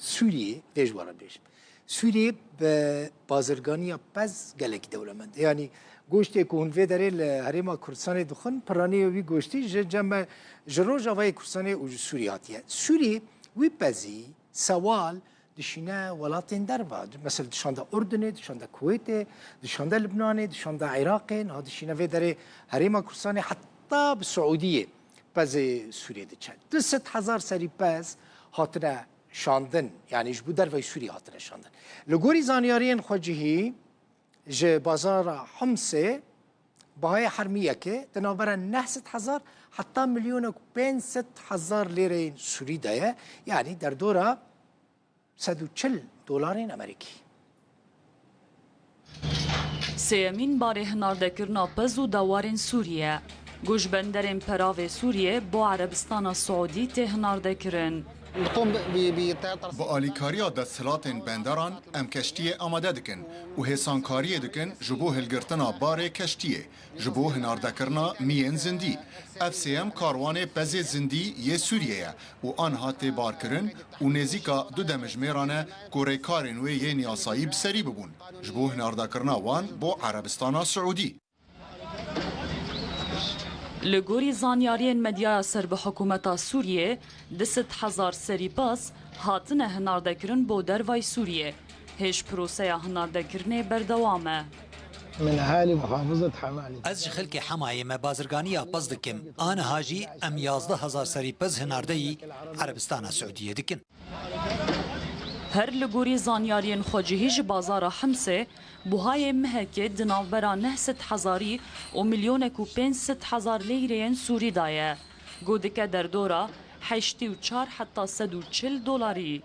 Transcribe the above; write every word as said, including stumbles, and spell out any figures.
Sûriyê, vê ji we re bêjim. Sûriyê bi bazirganiya pez gelekî dewlemend e. Yanî goştê ku hûn vê derê li Herêma Kurdistanê dixwin, piranîya wî goştî ji cem me, ji Rojavayê Kurdistanê û ji Sûriyê hatiye. Sûriyê wî pezî, sewal, dişîne welatên derva. Mesela dişande Urdunê, dişande Kuwêtê, dişande Libnanê, dişande Iraqê, niha dişîne vê derê Herêma Kurdistanê, heta bi Siûdiyê pezê Sûriyê diçe. Du sed hezar serî pez hatine şandin, yanî ji bo derveyî Sûriyê hatine şandin. Li gorî zanyariyên xwecihî, ji bazara Humsê bahayê hermiyekê di navbera neh sed hezar heta milyonek û pênc sed hezar lêreyên Sûrî de ye, yanî derdora sed û çil dolarên Amerîkî. Sêyemîn barê hinardekirina pez û dewarên Sûriyê. Ku ji benderên peravê Sûriyê bo Erebistana Siûdî tê hinardekirin. Bi alîkariya desthilatên benderan em keştiyê amade dikin û hêsankariyê dikin ji bo hilgirtina barê keştiyê, ji bo hinardekirina miyên zindî. Ev sêyem karwanê pezê zindî yê Sûriyê ye û aniha tê barkirin û nêzîka du demjimêran e ku rêkarên wê yên yasayî bi serî bibûn ji bo hinardekirina wan bo Erebistana Siûdî. Li gorî zanyariyên medyaya ser bi hikûmeta Sûriyê, du sed hezar serî pez hatine hinardekirin bo dervayî Sûriyê. Hêj proseya hinardekirinê berdewam e. من أهالي محافظة حماة. Ez ji xelkê Hemayê me bazirganiya pez dikim. Aniha jî em yazdeh hezar serî pez hinardeyî Erebistana Siûdiyê dikin. Her li gorî zanyariyên xwecihî ji bazara Himsê, buhayê mehekê di navbera neh sed hezarî û milyonek û pênc sed hezar lîreyên Sûrî de ye. Ku dike derdora heştê û çar heta sed û çil dolarî.